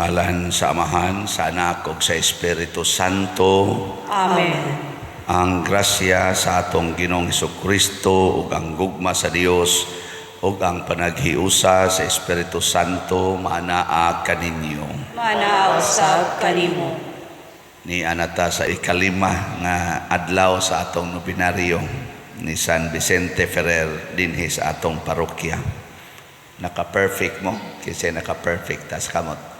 Sa ngalan sa Amahan, sa Anak ug sa Espiritu Santo. Amen. Ang grasya sa atong Ginoong Kristo ug ang gugma sa Dios ug ang panaghiusa sa Espiritu Santo maanaa kaninyo. Maanaa usab kanimo. Ni anata sa ikalima nga adlaw sa atong nobinaryo ni San Vicente Ferrer dinhi sa atong parokya. Naka-perfect mo? Kasi naka-perfect tas kamot.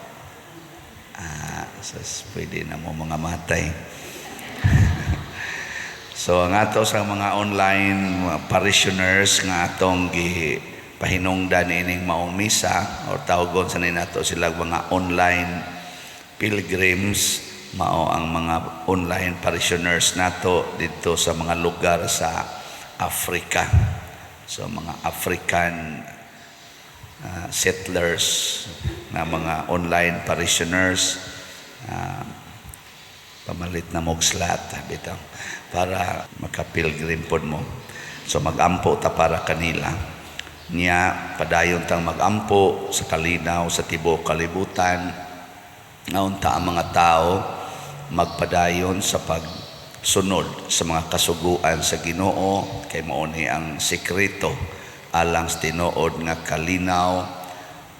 Sus, pwede na mo mga matay. So ang ato sa mga online mga parishioners nga atong gi pahinungdan ining maong misa or tawgon sa nato sila mga online pilgrims, mao ang mga online parishioners nato didto sa mga lugar sa Africa. So mga African settlers na mga online parishioners, pamalit na mog slot bitaw para makapilgrim pod mo. So magampo ta para kanila. Nya padayon tang magampo sa kalinaw sa tibuok kalibutan nga unta ang mga tao magpadayon sa pagsunod sa mga kasuguan sa Ginoo, kay mao ni ang sekreto alang sa tinuod nga kalinaw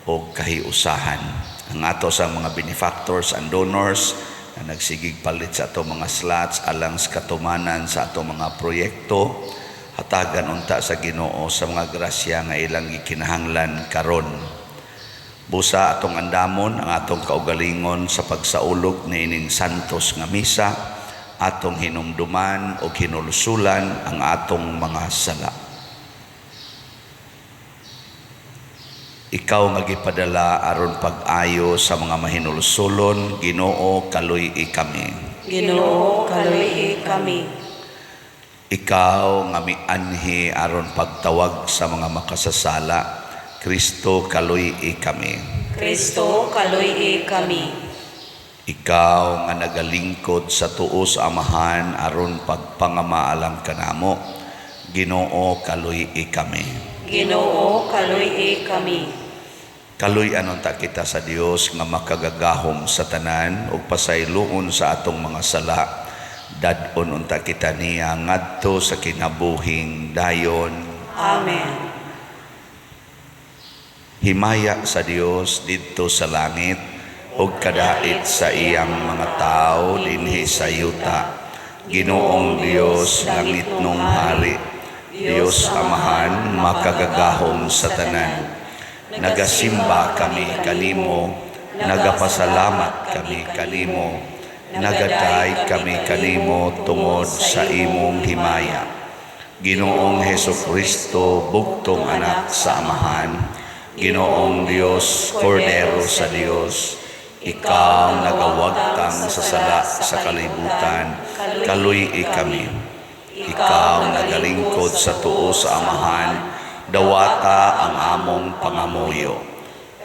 o kahiusahan. Ang ato sa mga benefactors and donors na nagsigig palit sa ato mga slots alang sa katumanan sa ato mga proyekto, hatagan unta sa Ginoo sa mga grasya nga ilang gikinahanglan karon. Busa atong andamon ang atong kaugalingon sa pagsaulog niining santos nga misa, atong hinumduman o hinulsulan ang atong mga sala. Ikaw nga gipadala aron pag-ayo sa mga mahinulsulon, Ginoo, kaluy-i kami. Ginoo, kaluy-i kami. Ikaw nga mianhi aron pagtawag sa mga makasasala, Kristo, kaluy-i kami. Kristo, kaluy-i kami. Ikaw nga nagalingkod sa tuo sa Amahan aron pagpangamaalang kanamo, Ginoo, kaluy-i kami. Ginoo, kaluy-i kami. Kaluy-an unta kita sa Dios nga makagagahom sa tanan ug pasayloon sa atong mga sala. Dad-on unta kita niya ngadto sa kinabuhing dayon. Amen. Himaya sa Dios didto sa langit ug kadait sa iyang mga tawo dinhi sa yuta. Ginoong Dios, langitnong hari, Dios Amahan, makagagahom sa tanan. Nagasimba kami kanimo, nagapasalamat kami kanimo, nagaday kami kanimo tungod sa imong himaya. Ginoong Heso Kristo, bugtong anak sa Amahan, Ginoong Dios, Kordero sa Dios, ikaw nagawagtang sa sala sa kalibutan, kaluy-i kami. Ikaw nagalingkod sa tuo sa Amahan, dawata ang among pangamuyo.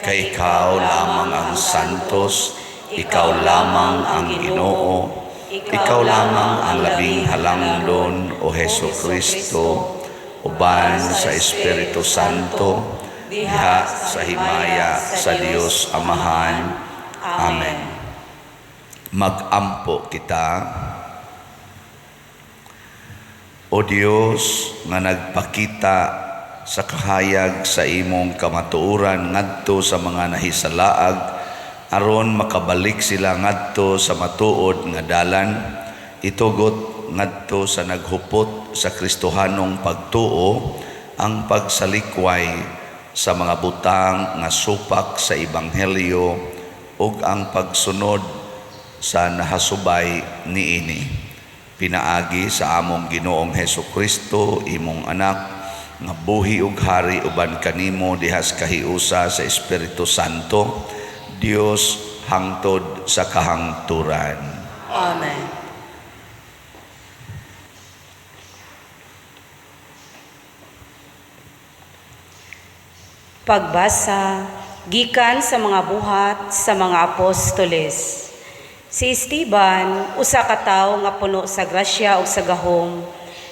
Kay ikaw lamang ang santos, ikaw lamang ang Ginoo, ikaw lamang ang labing halangdon, o Heso Kristo, uban sa Espiritu Santo, diha sa himaya sa Dios Amahan. Amen. Magampo kita. O Dios nga nagpakita sa kahayag sa imong kamatuoran ngadto sa mga nahisalaag aron makabalik sila ngadto sa matuod nga dalan, itugot ngadto sa naghupot sa Kristohanong pagtuo ang pagsalikway sa mga butang nga supak sa ebanghelyo ug ang pagsunod sa nahasubay niini. Pinaagi sa among Ginoong Heso Kristo, imong anak, nga buhi ug hari uban kanimo dihas kahiusa sa Espiritu Santo, Dios hangtod sa kahangturan. Amen. Pagbasa gikan sa mga buhat sa mga apostoles. Si Esteban, usa ka tawo nga puno sa grasya ug sa gahom,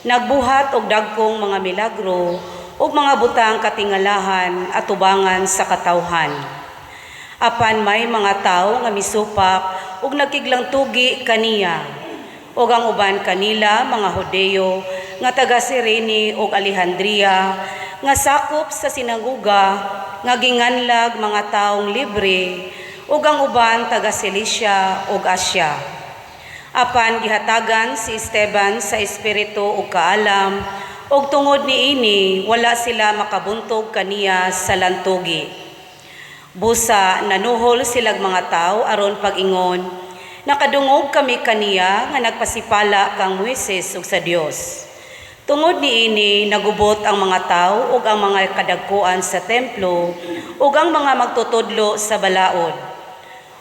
nagbuhat og dagkong mga milagro ug mga butang katingalahan atubangan sa katawhan. Apan may mga tawo nga misupak ug nagkiglangtugi kaniya. Ug ang uban kanila mga Hudeyo nga taga Cirene ug Alejandria nga sakop sa sinagoga nga ginganlag mga taong libre, ug ang uban taga Cilicia ug Asia. Apan gihatagan si Esteban sa espiritu ug kaalam, ug tungod niini wala sila makabuntog kaniya sa lantugi. Busa nanuhol silag mga tao aron pag-ingon, nakadungog kami kaniya nga nagpasipala kang Moises ug sa Dios. Tungod niini nagubot ang mga tao ug ang mga kadagkuan sa templo ug ang mga magtutudlo sa balaod.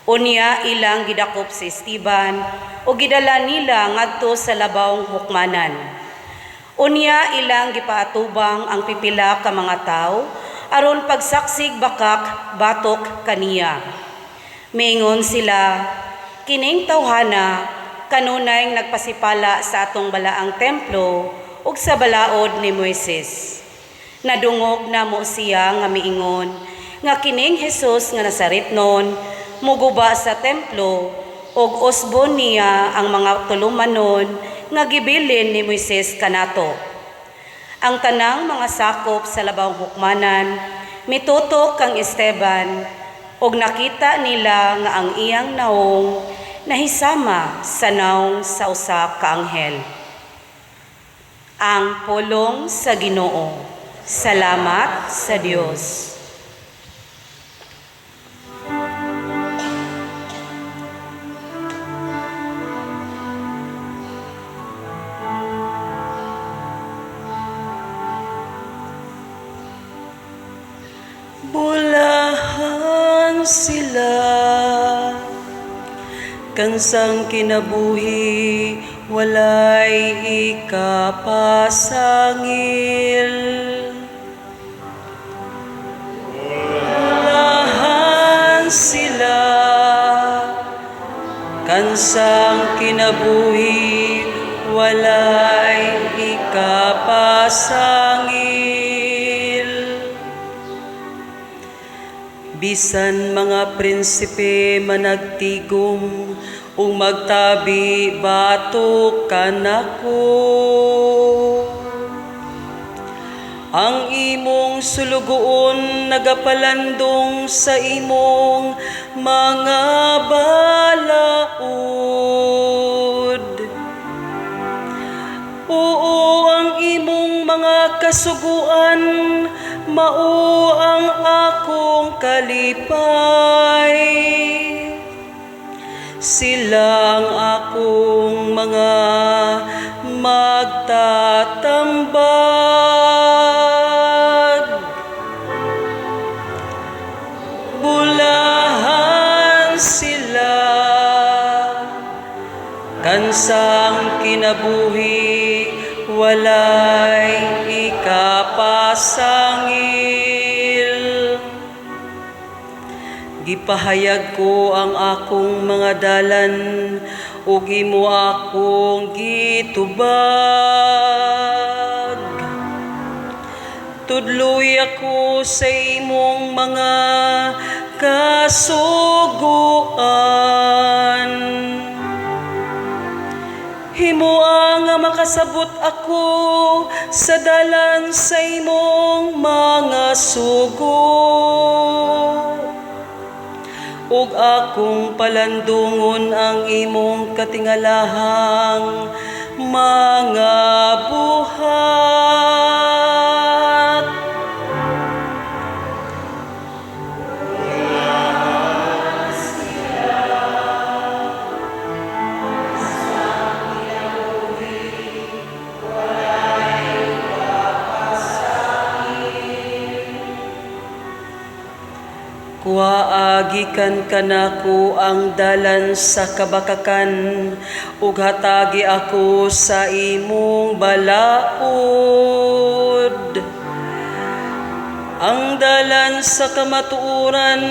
Unya ilang gidakop si Esteban ug gidala nila ngadto sa labawng hukmanan. Unya ilang gipaatubang ang pipila ka mga tawo aron pagsaksig bakak batok kaniya. Miingon sila, kining tawhana kanunay nagpasipala sa atong balaang templo ug sa balaod ni Moises. Nadungog namo siya nga miingon nga kining Hesus nga Nazaretnon muguba sa templo ug usbon niya ang mga tulumanon nga gibilin ni Moises kanato. Ang tanang mga sakop sa labawng hukmanan mitutok kang Esteban ug nakita nila nga ang iyang naong nahisama sa naong sa usa ka anghel. Ang pulong sa Ginoo. Salamat sa Dios. Bulahan sila kansang kinabuhi walay ikapasangil. Bulahan sila kansang kinabuhi walay ikapasangil. Bisan mga prinsipe managtigom ug magtabi batok kanako. Ang imong sulugoon nagapalandong sa imong mga balaod. Oo, ang imong mga kasuguan mao ang akong kalipay. Sila ang akong mga magtatambag. Bulahan sila kansang kinabuhi walay ikapasangil. Gipahayag ko ang akong mga dalan ug imo akong gitubag. Tudloy ako sa imong mga kasuguan. Himoa nga makasabot ako sa dalan sa imong mga sugo. Ug akong palandungon ang imong katingalahang mga buhat. Kuhaa gikan kanako ang dalan sa kabakakan ug hatagi ako sa imong balaod. Ang dalan sa kamatuoran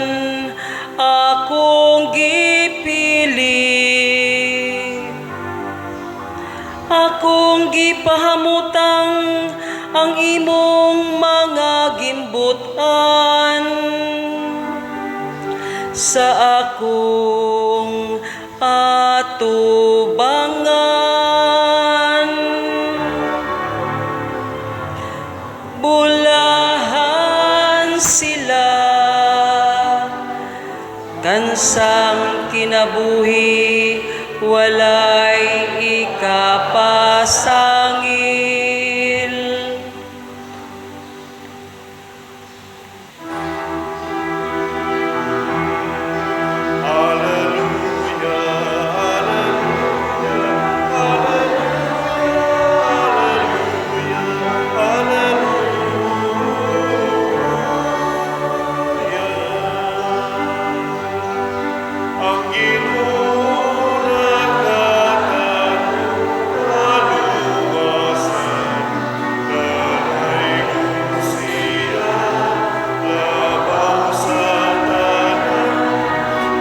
akong gipili. Akong gipahamutang ang imong mga gimbutan. sa akong atubangan. Bulahan sila kansang kinabuhi walay ikapasangil. Alleluia, alleluia, alleluia, alleluia, alleluia. Ang Ginoo nagkataluwasan, Nanaygon siya, labaw sa tanan.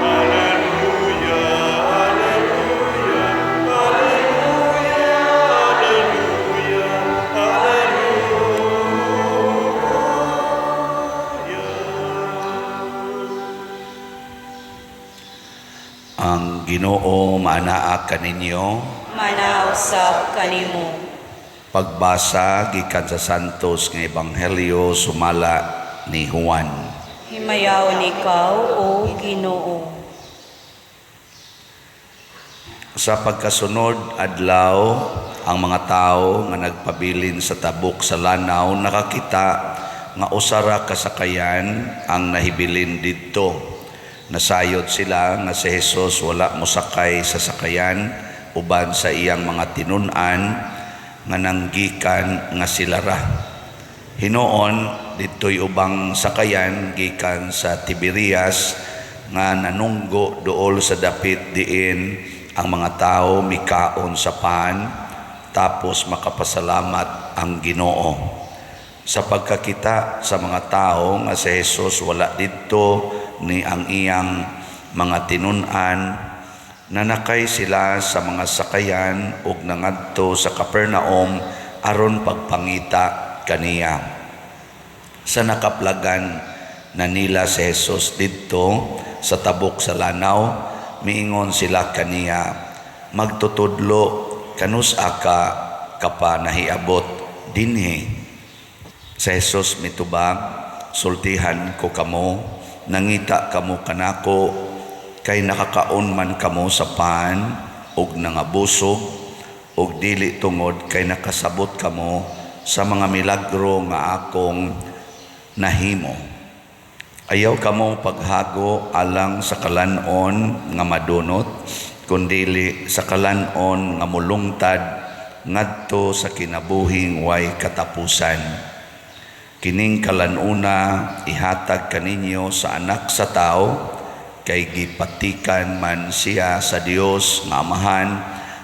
Alleluia, alleluia, alleluia, alleluia, alleluia. Ang Ginoo maanaa kaninyo. Manausap kanimo. Pagbasa gikan sa Santos nga Ebanghelyo sumala ni Juan. Himayaon ikaw, O Ginoo. Sa pagkasunod adlaw, ang mga tawo nga nagpabilin sa tabok sa lanaw nakakita nga usa ra ka sakayan ang nahibilin didto. Nasayod sila nga si Jesus wala mosakay sa sakayan uban sa iyang mga tinun-an nga nanggikan nga sila ra. Hinuon didto'y ubang sakayan gikan sa Tiberias nga nanunggo duol sa dapit diin ang mga tao mikaon sa pan tapos makapasalamat ang Ginoo. Sa pagkakita sa mga tao nga si Jesus wala didto ni ang iyang mga tinun-an, nanakay sila sa mga sakayan ug nangadto sa Capernaum aron pagpangita kaniya. Sa nakaplagan na nila si Jesus didto sa tabok sa lanaw, miingon sila kaniya, "Magtutudlo, kanus-a ka kapa nahiabot dinhi?" Si Jesus mitubag, "Sultihan ko kamo, nangita kamo kanako, kay nakakaon man kamo sa pan ug nangabusog, ug dili tungod kay nakasabot kamo sa mga milagro nga akong nahimo. Ayaw kamo paghago alang sa kalanon nga madunot, kundili sa kalanon nga mulungtad ngadto sa kinabuhing way katapusan. Kining kalanuna ihatag kaninyo sa Anak sa Tao, kay gipatikan man siya sa Dios nga Amahan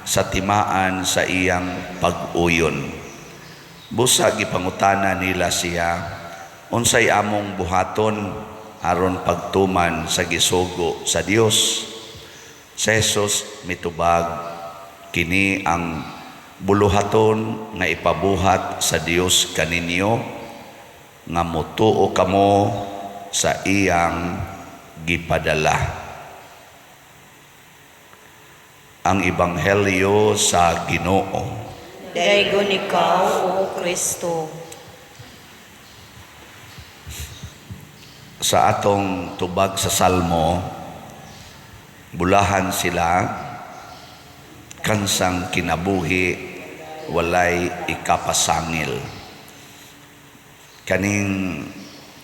sa timaan sa iyang pag-uyon." Busa gipangutana nila siya, "Unsay among buhaton aron pagtuman sa gisugo sa Dios?" Si Jesus mitubag, "Kini ang buluhaton nga ipabuhat sa Dios kaninyo, nga motuo kamo sa iyang gipadala." Ang Ebanghelyo sa Ginoo. Daygon ikaw, O Kristo. Sa atong tubag sa Salmo, bulahan sila kansang kinabuhi walay ikapasangil. Kaning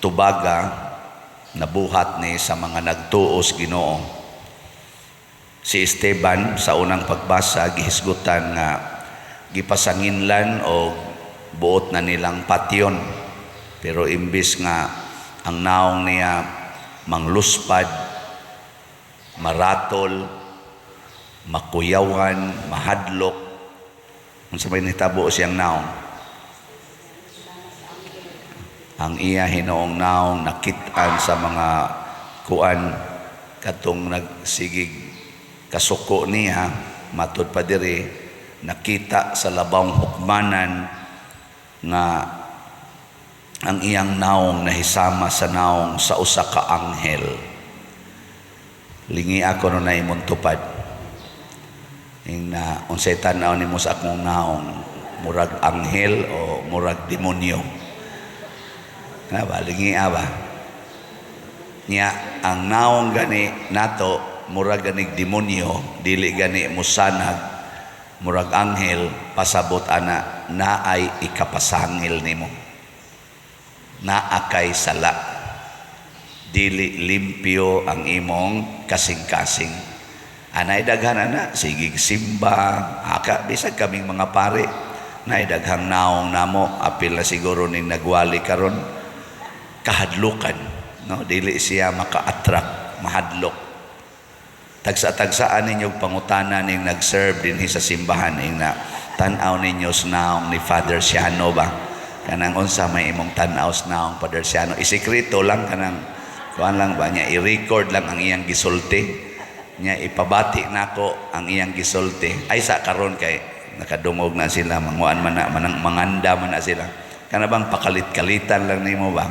tubaga nabuhat ni sa mga nagtuos Ginoo. Si Esteban sa unang pagbasa gihisgutan nga gipasanginlan o buot na nilang patyon, pero imbis nga ang naong niya mangluspad, maratol, makuyawan, mahadlok, unsa may nitabo siyang naong? Ang iya hinoong naong nakit-an sa mga kuan katong nagsigig kasuko niya, matud pa diri nakita sa labawng hukmanan nga ang iyang naong nahisama sa naong sa usa ka anghel. Lingi ako no na imong tupad. Ing na unsay tan-aw nimo sa akong naong, murag anghel o murag demonyo? Nga ba, lingi ba? Nya ang naong gani nato murag ganig demonyo, dili gani musanag murag anghel, pasabot ana naay ikapasangil nimo. Naa kay sala. Dili limpyo ang imong kasing-kasing. Anay daghan ana, sigig simba, aka bisag kaming mga pare, naay daghang naong namo, apil na siguro ning nagwali karon, kahadlukan, no? Dili siya maka-attract, mahadlok. Tagsa-tagsaan ninyo pangutana ning nag-serve dinhi sa simbahan ing na tan-aw ninyo sa naong ni Father Siano ba? Kanang unsa may imong tan-aw sa naong Father Siano? Isekreto lang, kanang kuan lang ba niya, i-record lang ang iyang gisulti. Nya ipabati nako ang iyang gisulti. Ay sa karon kay nakadungog na sila, manguan man na, manang manganda man na sila. Kana bang pakalit-kalitan lang nimo ba?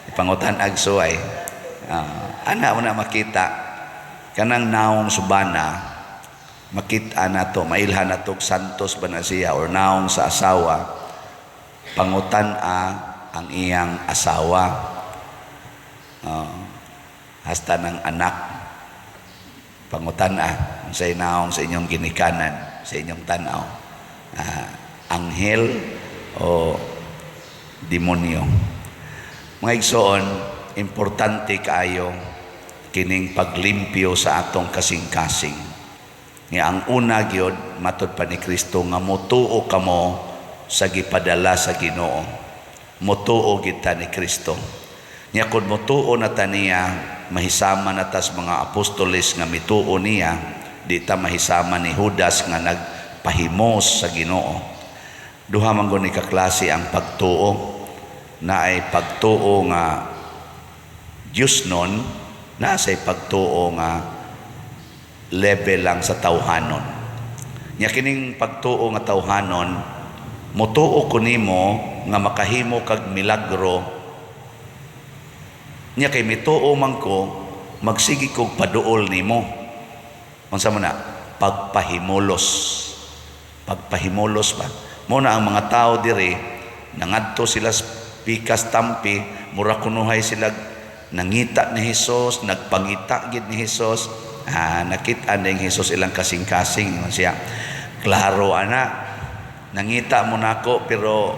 Ipangutan ag suway. Ana mo na makita kanang naong subana, makita na to, mailhan na to, santos ba na siya or naong sa asawa, pangutan a ang iyang asawa, hasta ng anak, pangutan a unsay naong sa inyong ginikanan, sa inyong tanaw, anghel o demonyo. Mga igsoon, importante kaayo kining paglimpyo sa atong kasing-kasing. Nga ang una gyud, matod pa ni Kristo nga motuo kamo sa gipadala sa Ginoo. Motuo kita ni Kristo. Nya kun motuo na ta niya, mahisama na tas mga apostoles nga mituo niya, di ta mahisama ni Judas nga nagpahimos sa Ginoo. Duha man gud ni kaklase ang pagtuo. Naay pagtuo nga Diyos nun, nasa pagtuo nga level lang sa tawhanon. Nya kining pagtuo nga tawhanon, motuo ko nimo nga makahimo kag milagro. Nya kay mituo man ko, magsige kog paduol nimo. Unsa man na? Pagpahimulos. Pagpahimulos ba? Mo na ang mga tao diri nangadto sila sa pikas tampi, mura kunuhay sila nangita ni Hesus, nagpangita gid ni Hesus. Nakita ni Hesus ilang kasing-kasing. Ingon siya, klaro ana, nangita mo nako pero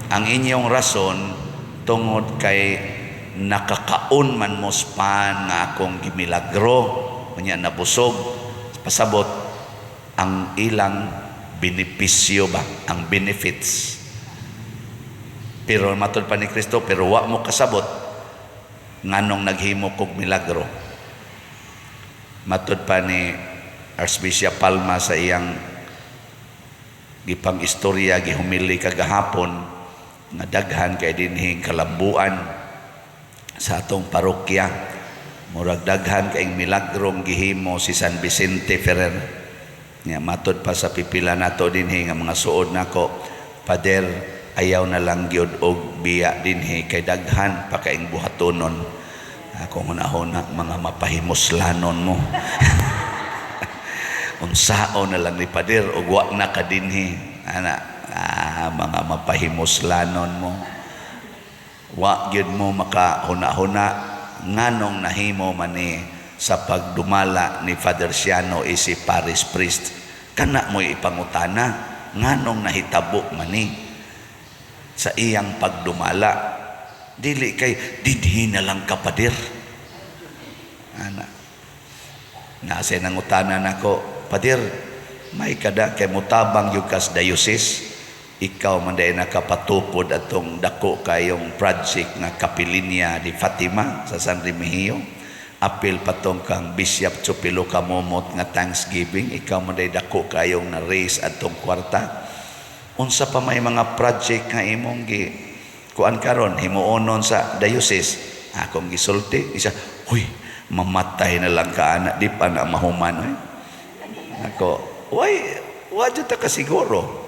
ang inyong rason tungod kay nakakaon man mo span nga akong gimilagro, unya nabusog. Pasabot ang ilang benepisyo ba, ang benefits. Pero matod pa ni Kristo, pero wa mo kasabot nganong naghimo kog milagro. Matod pa ni Archbishop Palma sa iyang gipang istorya, gihumili kagahapon nga daghan kay dinhi kalambuan sa atong parokya. Murag daghan kay milagrong gihimo si San Vicente Ferrer. Nya matod pa sa pipila nato dinhi nga mga suod nako, Pader, ayaw na lang gyud og biya dinhi kay daghan pa kaing buhatonon. Ako hunahuna mga mapahimuslanon mo. Unsao na lang ni Pader og wa na ka dinhi. Ana, mga mapahimuslanon mo. Wa gyud mo makahuna-huna nganong nahimo man ni sa pagdumala ni Father Siano isi parish priest. Kana mo'y ipangutana nganong nahitabo man ni sa iyang pagdumala. Dili kay dinhi na lang ka, Pader. Ana. Nasa nangutana nako, Pader, may kada kay mutabang yung kas diocese, ikaw man dahil nakapatupod atong dako kayong project nga Kapilinya di Fatima sa San Remigio. Apil patong kang Bishop Chupilo Kamomot nga Thanksgiving, ikaw man dahil dako kayong na-raise atong kwarta. Unsa pa may mga project nga imong gi kuan karon himuonon sa diocese? Akong gisulti isa, huy, mamatay na lang ka ana, di pa na mahuman oy. Ako, way, wa jud ta kasiguro.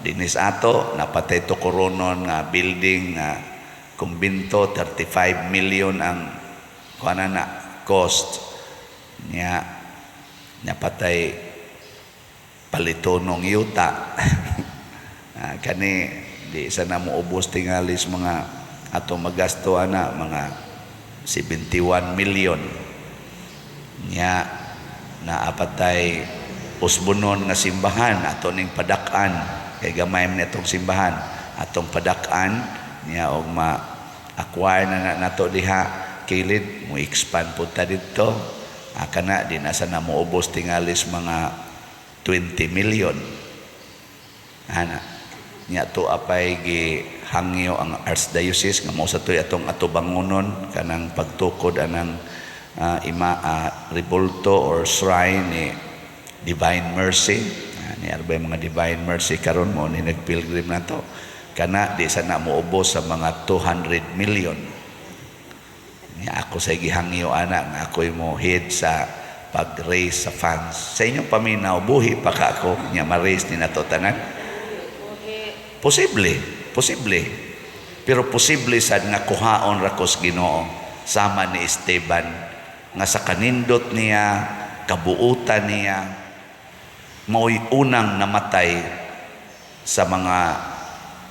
Dinis ato napatay to koronon nga building nga kumbinto, 35 million ang kuan na cost. Nya napatay palitonong yuta. Kani di sa na mo ubos tingalis mga ato magasto ana mga 71 million. Nya naapatay usbonon nga simbahan ato ning padak-an kay gamay man atong simbahan atong padak-an niya og ma-acquire na, na nato diha kilid mo expand pud ta didto. Kana di na sa na moubos tingalis mga 20 million ana. Nya to apay gi hangyo ang Archdiocese nga mao sa toy atong atubangonon kanang pagtukod anang ima rebulto or shrine ni Divine Mercy. Ni arbay mga Divine Mercy karon mo ni nagpilgrim nato. Kana di sa na moubos sa mga 200 million. Nya ako sa gihangyo ana nga ako'y mo head sa pag-raise sa funds. Sa inyong paminaw, buhi pa ka ako nya ma-raise ni nato tanan? Posible, posible. Pero posible sad nga kuhaon ra kos Ginoo sama ni Esteban nga sa kanindot niya, kabuutan niya, mao'y unang namatay sa mga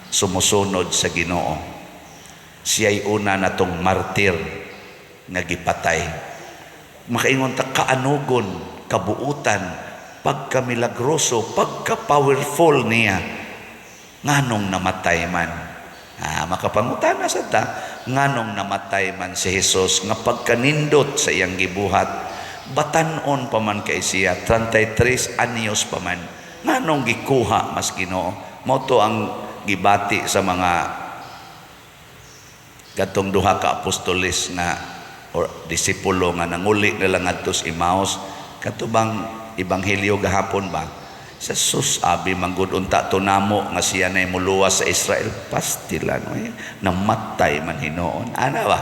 sumusunod sa Ginoo. Siya'y una natong martir nga gipatay. Makaingon ta kaanugon, kabuutan, pagkamilagroso, pagka-powerful niya, nganong namatay man? Makapangutana sa ta, nganong namatay man si Jesus nga pagkanindot sa iyang gibuhat, batan-on pa man kay siya, 33 anyos pa man, nganong gikuha mas Ginoo? Mao to ang gibati sa mga katong duha ka apostoles nga or disipulo nga nanguli na lang ngadto sa Emmaus, katubang ebanghelyo gahapon ba? Sa sus, abi manggod unta to namo nga siya na muluwas sa Israel, pastilan eh, namatay man hinuon ana ba?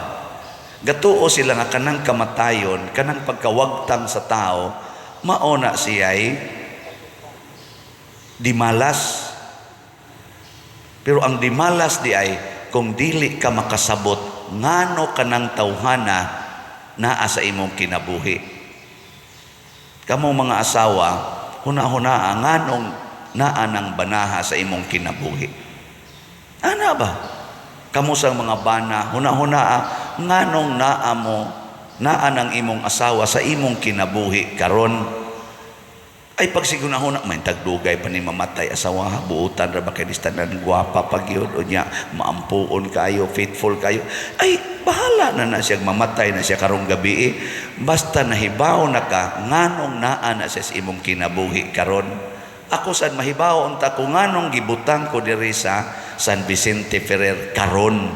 Gatuo sila nga kanang kamatayon, kanang pagkawagtang sa tao, mao na siya'y dimalas. Pero ang dimalas di ay kung dili ka makasabot ngano kanang tawhana naa sa imong kinabuhi. Kamo mga asawa, huna-huna nganong naa ng banaha sa imong kinabuhi. Ana ba? Kamo sa mga bana, huna-huna nganong naa mo naa ng imong asawa sa imong kinabuhi karon. Ay pagsigunahuna may tagdugay pa ni mamatay asawa, buutan ra ba kay tanan, gwapa pa gyud o nya maampuon kayo, faithful kayo. Ay bahala na na siya, mamatay na siya karong gabi eh. Basta nahibaw na ka nganong naa na siya sa imong kinabuhi karon. Ako sad mahibaw unta ko nganong gibutang ko diri sa San Vicente Ferrer karon,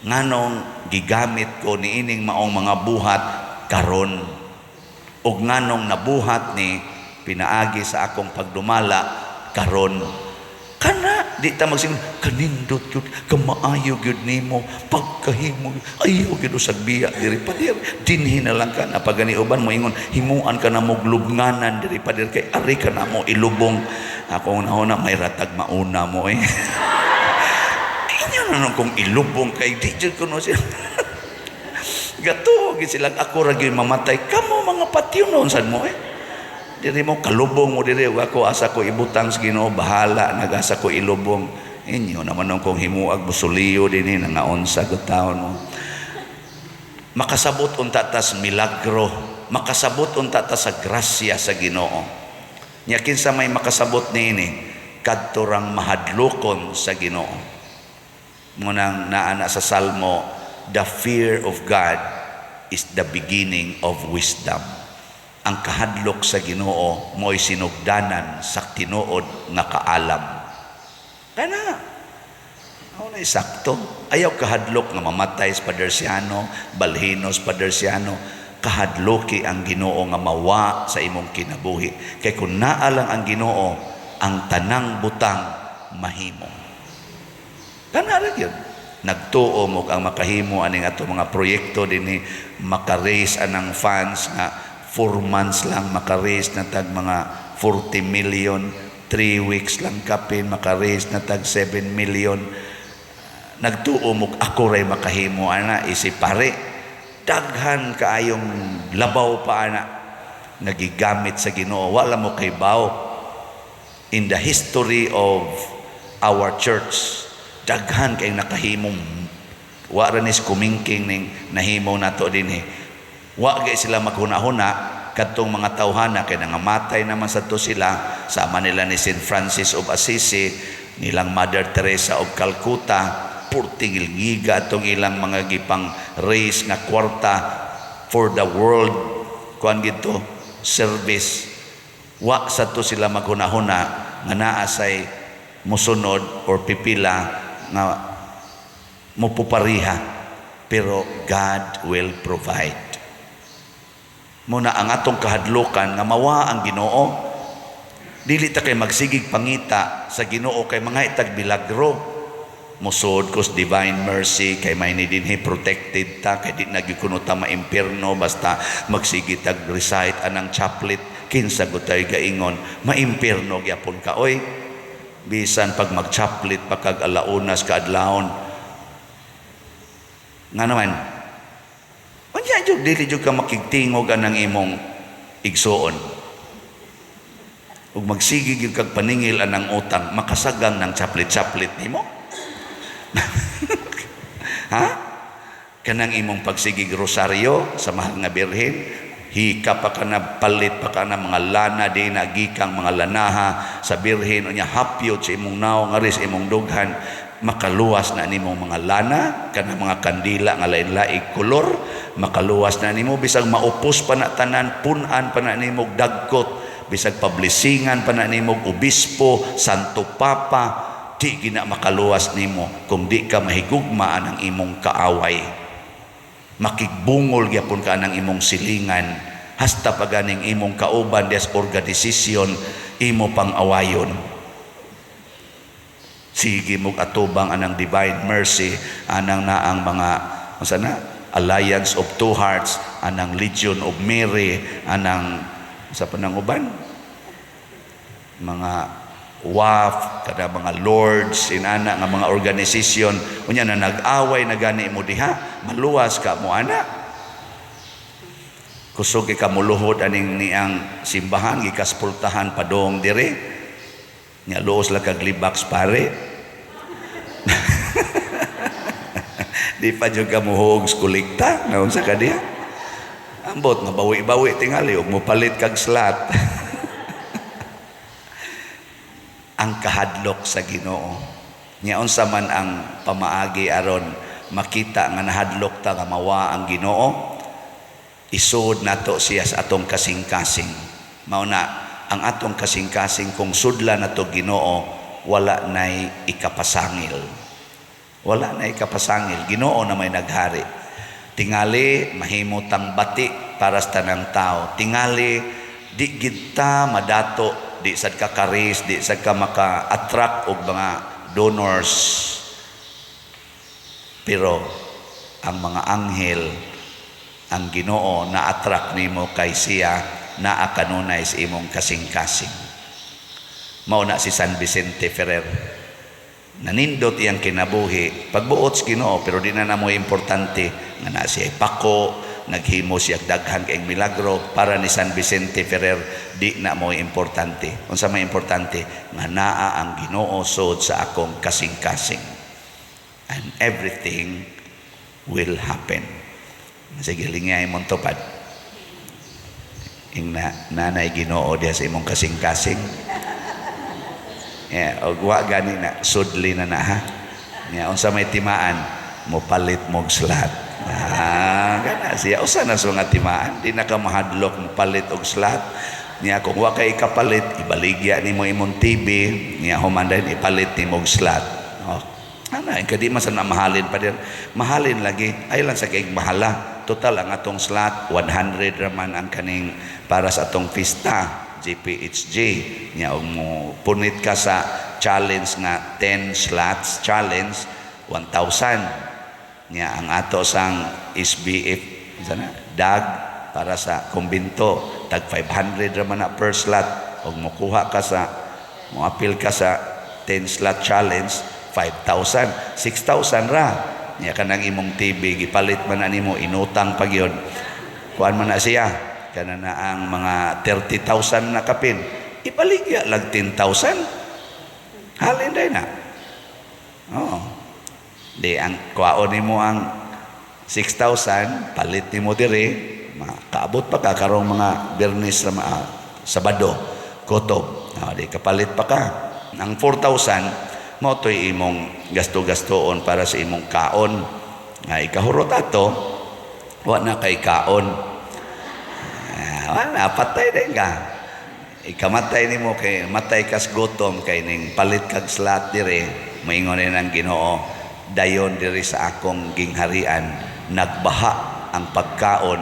nganong gigamit ko niining maong mga buhat karon, ug nganong nabuhat ni pinaagi sa akong pagdumala karon. Kana di ta magsingon kanindot gyud, kamaayo gyud nimo, pagkahimo, ayaw gyud usag biya diri pader, dinhi na lang ka na. Pagani uban mo ingon himuan ka na mo lubnganan diri pader kay ari ka na mo ilubong. Ako na may ratag mauna mo eh. Inyo na nung kung ilubong kay di jud kuno siya. Gato gid sila, ako ra gyud mamatay, kamo mga patyo noon sad mo eh. Diri mo kalubong mo diri ug ako asa ko ibutang sa Ginoo, bahala nagasa ko ilubong. Inyo naman nung kung himuag musuliyo dinhi nangaon sa taon mo. Makasabot unta tas milagro, makasabot unta tas sa grasya sa Ginoo. Nya kinsa may makasabot niini? Kadto rang mahadlokon sa Ginoo. Munang naa na sa Salmo, "The fear of God is the beginning of wisdom." Ang kahadlok sa Ginoo mo'y sinugdanan sa tinuod nga kaalam. Kana ako na sakto. Ayaw kahadlok nga mamatay sa Padersiano, balhinos Padersiano. Kahadloki ang Ginoo nga mawa sa imong kinabuhi. Kay kung naa lang ang Ginoo, ang tanang butang mahimo. Kana ra gyud. Nagtuo mo ang makahimo aning ato mga proyekto dinhi, maka-raise anang funds nga 4 months lang maka-raise na tag mga 40 million, 3 weeks lang kapin maka-raise na tag 7 million. Nagtuo mo ako ray makahimo ana isip pare. Daghan kaayong labaw pa ana nga gigamit sa Ginoo. Wala mo kay baw. In the history of our church, daghan kay nakahimong wa ra nis kumingking ning nahimo nato dinhi. Wa gay sila maghuna-huna kadtong mga tawhana kay nangamatay naman sa to sila, sama nila ni St. Francis of Assisi, nilang Mother Teresa of Calcutta. Purting ngiga atong ilang mga gipang raise nga kwarta for the world kuan gito service. Wa sa to sila maghuna-huna nga naa say musunod or pipila nga mupupariha, pero God will provide. Muna ang atong kahadlukan nga mawa ang Ginoo. Dili ta kay magsigig pangita sa Ginoo kay mga itag milagro. Musod kos divine mercy kay may ni dinhi, protected ta kay di na gyud kuno ta maimpierno basta magsige tag recite anang chaplet. Kinsa gud tay gaingon maimpierno gyapon ka oy, bisan pag mag-chaplet pa kag alaunas kaadlawon? Nga naman unya jud, dili jud ka makigtingog anang imong igsuon ug magsige gyud kag paningil anang utang, makasagang ng chaplet-chaplet nimo, ha? Kanang imong pagsigig rosaryo sa mahal nga Birhen, hika pa ka na, palit pa ka na mga lana di na gikang mga lanaha sa Birhen, unya hapyot sa imong naong aris imong dughan, makaluwas na nimong mga lana, kanang mga kandila nga lain-laing kolor, makaluwas na nimo? Bisag maupos pa na tanan, punan pa na nimo dagkot, bisag pablisingan pa na nimo obispo, Santo Papa, di gina makaluwas nimo kung di ka mahigugma ang imong kaaway. Makigbungol gyapon ka ng imong silingan, hasta pa ganing imong kauban des organisasyon imo pang awayon. Sige mog atubang anang divine mercy, anang naang mga unsa na, Alliance of Two Hearts, anang Legion of Mary, anang sa panang uban mga WAF, kada mga lords inana nga mga organisasyon. Unya na nag-away na gani mo diha, maluwas ka mo ana? Kusog ka muluhod aning niang simbahan, gikaspultahan padong dire nya, luos lang kag libaks pare. Di pa jud ka muhog kolekta. Naunsa ka diha? Ambot nga bawi-bawi tingali ug mopalit kag slot. Ang kahadlok sa Ginoo. Nya unsa man ang pamaagi aron makita nga nahadlok ta nga mawa ang Ginoo? Isod nato siya sa atong kasing-kasing. Mao na ang atong kasing-kasing, kung sudla nato Ginoo, wala nay ikapasangil. Wala na ikapasangil. Ginoo na may naghari. Tingali mahimo tang bati para sa tanang tao. Tingali di gid ta madato, di sad ka karis, di sad ka maka-attract og mga donors, pero ang mga anghel, ang Ginoo na attract nimo kay siya naa kanunay sa imong kasing-kasing. Mao na si San Vicente Ferrer, nanindot iyang kinabuhi pagbuot sa Ginoo, pero di na namo importante nga na siya pako, naghimo siya daghan kayong milagro. Para ni San Vicente Ferrer, di na mo importante. Unsa may importante? Nga naa ang Ginoo sod sa akong kasing-kasing and everything will happen. Sige, lingay mong tupad. Ing na nanay Ginoo diha sa imong kasing-kasing. Yeah, og wa gani na sudli na na ha. Nya unsa may timaan, mo palit mog slot. Ah, gana siya usa na sa mga timaan, di na ka mahadlok mo palit og slot. Nya kung wa kay kapalit, ibaligya nimo imong TV, nya human din ipalit nimo og slot. Oh. Ana, kadi man sa na mahalin pa din. Mahalin lagi, ay lang sa kay mahala. Total ang atong slot 100 raman ang kaning para sa atong pista GPHG. Nya og mo punit ka sa challenge nga 10 slots challenge, 1,000. Nya ang ato sang SBF sana dag para sa kumbinto tag 500 raman na per slot. Og mokuha ka sa moapil ka sa 10 slot challenge, 5,000, 6,000 ra. Nya kanang imong TV gipalit man na nimo, inutang pa gyud. Kuan man na siya, kana na ang mga 30,000 na kapin. Ibaligya lang 10,000. Halin day na. Oo. Di ang kuwaon nimo ang 6,000, palit nimo diri, makaabot pa ka karong mga Biyernes ra Sabado, kutob. Di kapalit pa ka. Ang 4,000 mao to'y imong gasto-gastoon para sa imong kaon. Nga ikahurot ato, wa na kay kaon. Wala, patay din ka. Ikamatay nimo kay matay kas gutom kay ning palit kag slot dire, moingon ni ang Ginoo, dayon diri sa akong gingharian nagbaha ang pagkaon,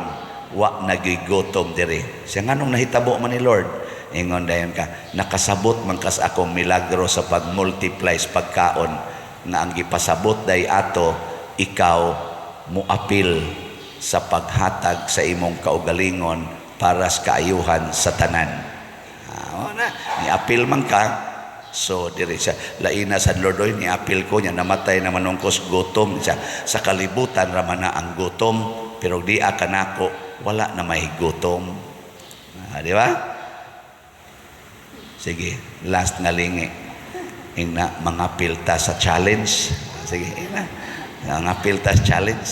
wa nagigutom diri. Siya nganong nahitabo man ni Lord? Ingon dayon ka, nakasabot man kas akong milagro sa pag-multiply sa pagkaon nga ang gipasabot day ato, ikaw muapil sa paghatag sa imong kaugalingon para sa kaayuhan sa tanan. Na, niapil man ka. So diri siya laina sa Lord, oy niapil ko niya namatay na manungkos gutom siya sa kalibutan ra man na ang gutom, pero di kanako wala na may gutom. Di ba? Sige, last nga lingi. Ingna mga pilta sa challenge. Sige, ingna. Mga pilta sa challenge.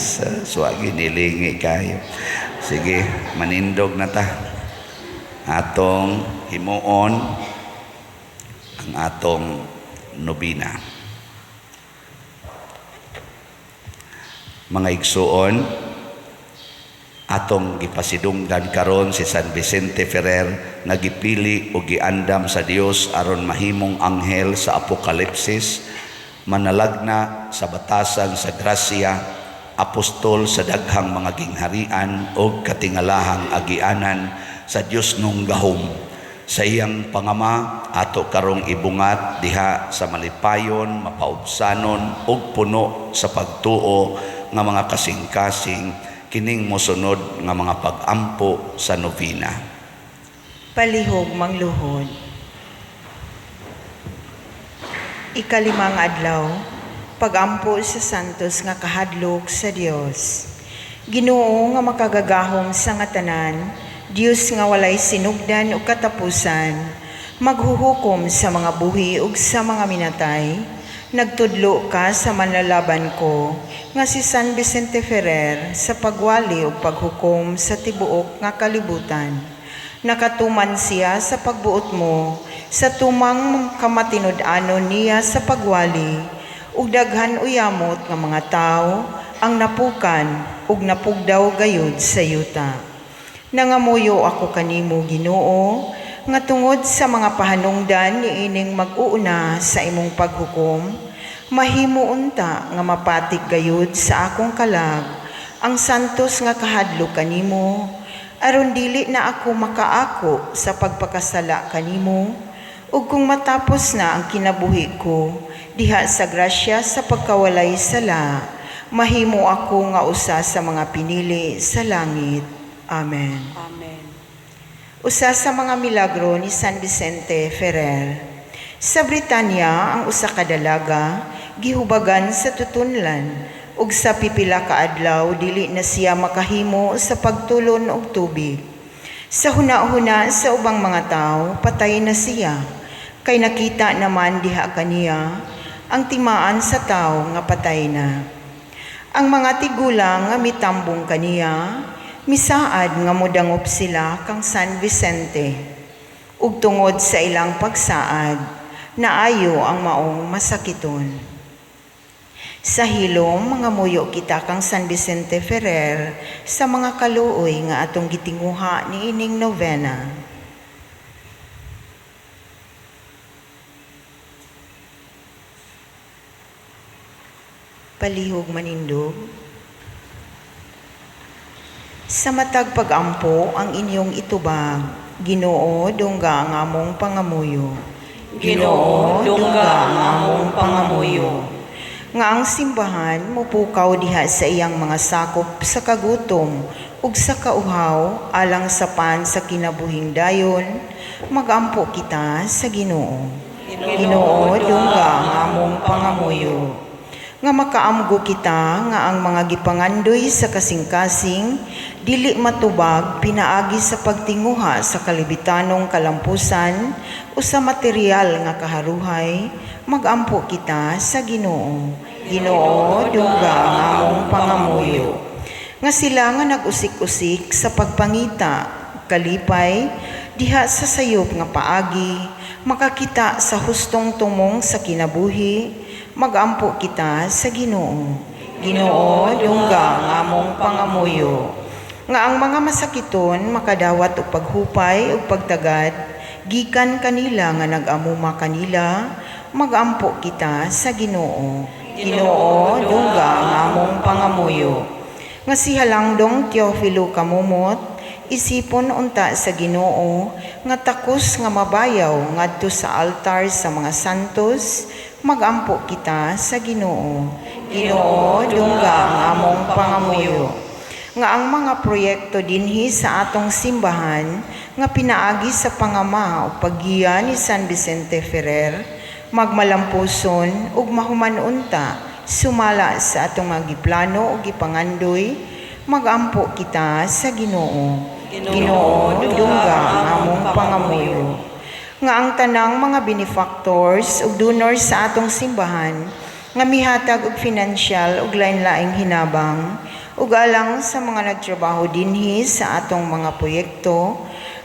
Sa suwagi nilingi kayo. Sige, manindog na ta. Atong himuon ang atong nobina. Mga igsuon, atong gipasidunggan karon si San Vicente Ferrer nga gipili o giandam sa Dios aron mahimong anghel sa Apokalipsis, manalagna sa batasan sa grasya, apostol sa daghang mga gingharian og katingalahang agianan sa Dios nung gahom. Sa iyang pangama ato karong ibungat diha sa malipayon, mapaubsanon ug puno sa pagtuo nga mga kasing-kasing kining mosunod nga mga pag-ampo sa novena. Palihog mangluhod. Ikalimang adlaw, pag-ampo sa santos nga kahadlok sa Dios. Ginoo nga makagagahom sa nga tanan, Dios nga walay sinugdan ug katapusan, maghuhukom sa mga buhi ug sa mga minatay, nagtudlo ka sa manlalaban ko nga si San Vicente Ferrer sa pagwali ug paghukom sa tibuok nga kalibutan. Nakatuman siya sa pagbuot mo, sa tumang kamatinud-anon niya sa pagwali, ug daghan uyamot nga mga tawo ang napukan ug napugdaw gayud sa yuta. Nangamuyo ako kanimo, Ginoo, nga tungod sa mga pahanungdan niining mag-uuna sa imong paghukom, mahimo unta nga mapatik gayud sa akong kalag ang santos nga kahadlok kanimo, aron dili na ako makaako sa pagpakasala kanimo, ug kung matapos na ang kinabuhi ko diha sa grasya sa pagkawalay sala, mahimo ako nga usa sa mga pinili sa langit. Amen. Amen. Usa sa mga milagro ni San Vicente Ferrer. Sa Britanya, ang usa ka dalaga gihubagan sa tutunlan ug sa pipila ka adlaw dili na siya makahimo sa pagtulon og tubig. Sa huna-huna sa ubang mga tawo, patay na siya, kay nakita naman diha kaniya ang timaan sa tawo nga patay na. Ang mga tigulang nga mitambong kaniya, misaad nga modangop sila kang San Vicente. Ug tungod sa ilang pagsaad, naayo ang maong masakiton. Sa hilom, mga muyo kita kang San Vicente Ferrer sa mga kaluoy nga atong gitinguha niining novena. Palihog manindog. Sa matag pag-ampo ang inyong itubag, Ginoo, dungga ang among pangamuyo. Ginoo, dungga ang among pangamuyo. Nga ang simbahan mupukaw diha sa iyang mga sakop sa kagutom ug sa kauhaw alang sa pan sa kinabuhing dayon, magampo kita sa Ginoo. Ginoo, dungga ang among pangamuyo. Nga makaamgo kita nga ang mga gipangandoy sa kasing-kasing dili matubag pinaagi sa pagtinguha sa kalibitanong kalampusan o sa material nga kaharuhay, magampo kita sa Ginoo. Ginoo, dungga ang among pangamuyo. Nga sila nga nag-usik-usik sa pagpangita kalipay diha sa sayop nga paagi makakita sa hustong tumong sa kinabuhi, magampo kita sa Ginoo. Ginoo, dungga ang among pangamuyo. Nga ang mga masakiton makadawat og paghupay ug pagtagad gikan kanila nga nag-amuma kanila, magampo kita sa Ginoo. Ginoo, dungga ang among pangamuyo. Nga si Halangdong Teofilo Camomot isipon unta sa Ginoo nga takos nga mabayaw ngadto sa altar sa mga santos, magampo kita sa Ginoo. Ginoo, dungga ang among pangamuyo. Nga ang mga proyekto dinhi sa atong simbahan nga pinaagi sa pangama o paggiya ni San Vicente Ferrer magmalampuson ug mahuman unta sumala sa atong mga giplano ug gipangandoy, magampo kita sa Ginoo. Ginoo, dungga ang among pangamuyo. Nga ang tanang mga benefactors ug donors sa atong simbahan nga mihatag og financial ug lain-laing hinabang ug alang sa mga nagtrabaho dinhi sa atong mga proyekto,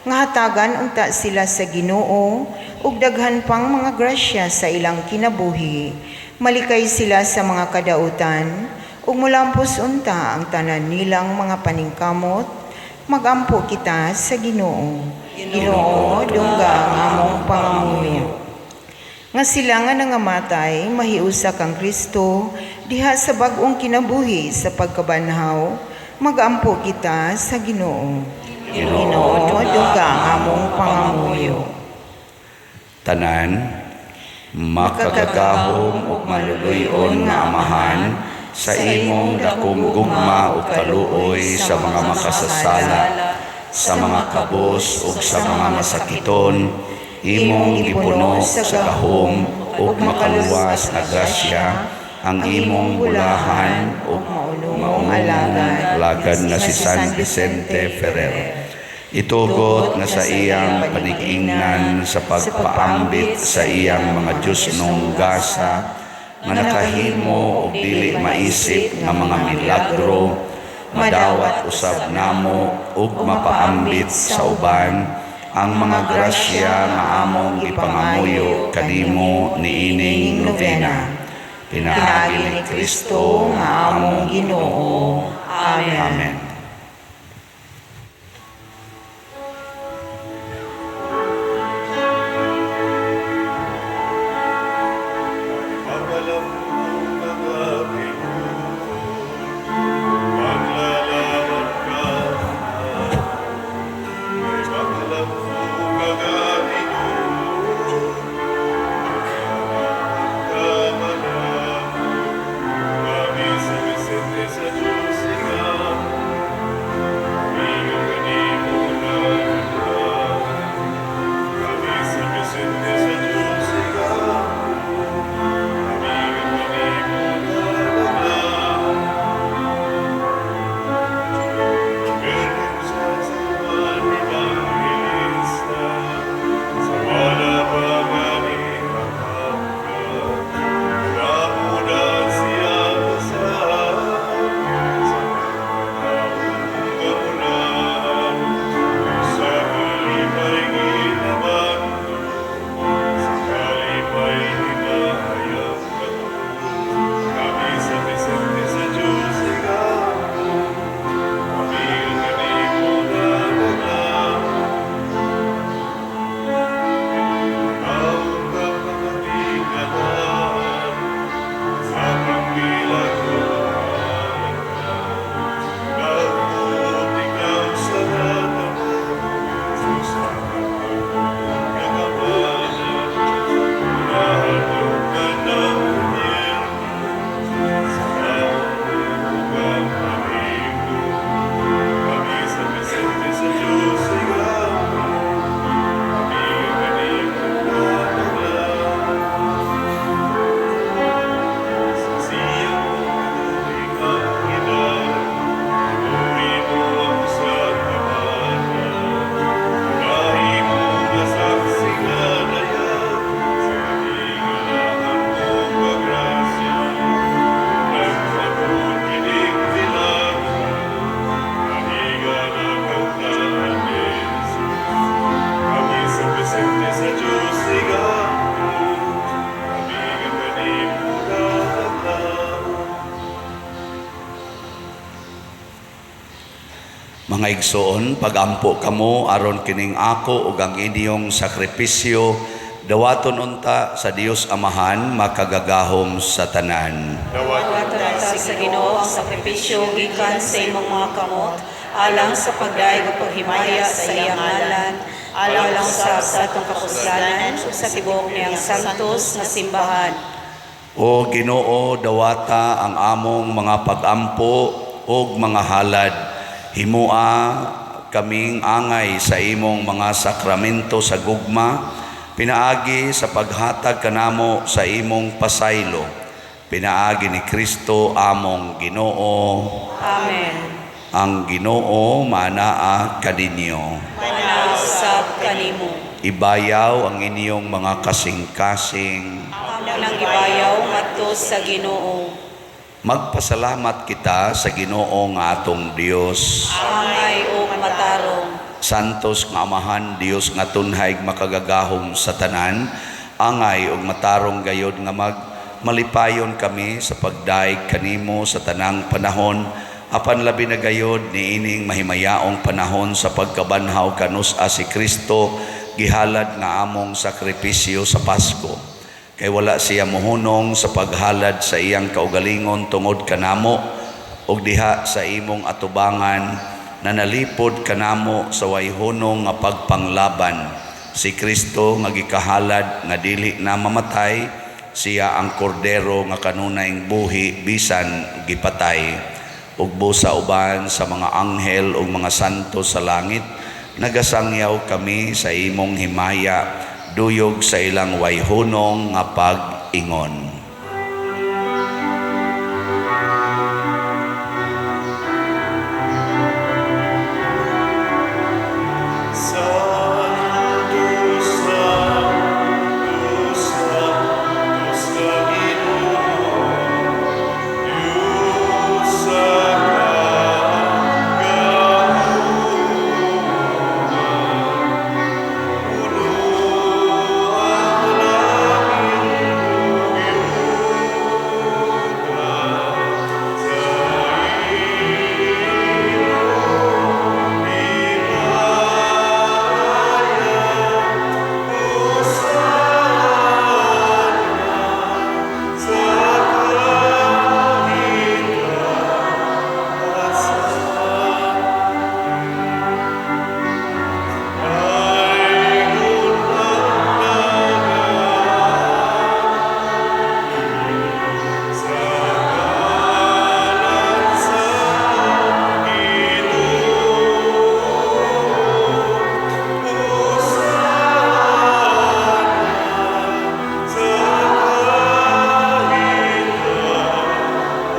nga hatagan unta sila sa Ginoo ug daghan pang mga grasya sa ilang kinabuhi, malikay sila sa mga kadautan ug mulampos unta ang tanan nilang mga paningkamot, magampo kita sa Ginoo. Ginoo, dungga ang among pangamuyo. Nga sila nga nangamatay mahiusa kang Kristo diha sa bag-ong kinabuhi sa pagkabanhaw, magampo kita sa Ginoo. Ginoo, dungga ang among pangamuyo. Tanan, makagagahom ug maluluy-on nga Amahan, sa imong dakong gugma ug kaluoy sa mga makasasala, sa mga kabos ug sa mga masakiton, imong gipuno sa gahom ug makaluwas nga grasya ang imong bulahan ug maunong alagad nga si San Vicente Ferrer. Itugot nga sa iyang panig-ingnan sa pagpaambit sa iyang mga Diyosnong gasa nga nakahimo og dili maisip nga mga milagro, madawat usab namo ug mapaambit sa uban ang mga grasya nga among gipangamuyo kanimo niining novena. Pinaagi ni Kristo nga among Ginoo. Amen. Amen. Mga igsoon, pagampo kamo aron kining ako ug ang inyong sakripisyo dawaton unta sa Dios Amahan makagagahom sa tanan. Dawaton Dawaton sa Ginoo ang sakripisyo gikan sa imong mga kamot alang sa pagdayeg ug paghimaya sa iyang ngalan, alang usab sa atong kapuslanan ug sa tibuok niyang santos nga simbahan. O Ginoo, dawata ang among mga pagampo ug mga halad. Himua kaming angay sa imong mga sakramento sa gugma, pinaagi sa paghatag kanamo sa imong pasaylo. Pinaagi ni Kristo among Ginoo. Amen. Ang Ginoo manaa kaninyo. Manausab kanimo. Ibayaw ang inyong mga kasing-kasing. Amo nang gibayaw ngadto sa Ginoo. Magpasalamat kita sa Ginoo nga atong Dios. Angay ug matarong. Santos nga Amahan, Dios nga tunhay makagagahom sa tanan, angay ug matarong gayod nga mag malipayon kami sa pagdaig kanimo sa tanang panahon, apan labi na gayod niining mahimayaong panahon sa pagkabanhaw kanus-a si Kristo, gihalad nga among sakripisyo sa Pasko. Kay wala siya mohunong sa paghalad sa iyang kaugalingon tungod kanamo, ug diha sa imong atubangan nanalipod kanamo sa way hunong nga pagpanglaban. Si Kristo nga gikahalad nga dili na mamatay, siya ang kordero nga kanunayng buhi bisan gipatay. Ug busa uban sa mga anghel ug mga santo sa langit, nagasangyaw kami sa imong himaya, duyog sa ilang way hunong nga pag-ingon. Santo, Santo, Santo sa Ginoo, Diyos sa kagahuman, puno ang langit ug yuta sa iyong himaya. Hosana sa kahitasan. Dayon ang nagaagi sa ngalan sa Ginoo.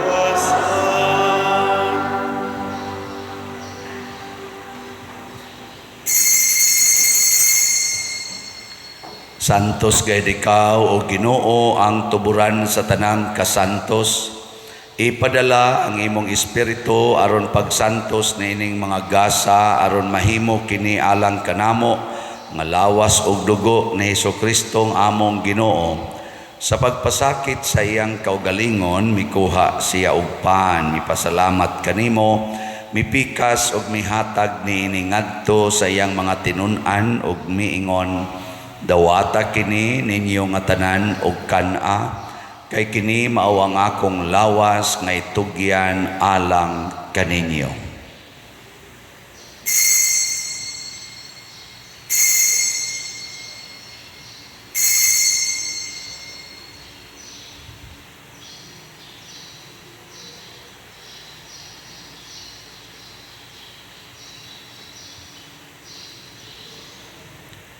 Hosana sa kahitasan. Santos gayud ikaw o Ginoo ang tuburan sa tanang kasantos. Ipadala ang imong espiritu aron pagsantos niining mga gasa aron mahimo kini alang kanamo nga lawas ug dugo ni Hesukristo ang among Ginoo. Sa pagpasakit sa iyang kaugalingon, mikuha siya og pan, mipasalamat kanimo, mipikas ug mihatag niini ngadto sa iyang mga tinun-an ug miingon, dawata kini ninyo nga tanan og kan-a, kay kini mao ang akong lawas nga itugyan alang kaninyo.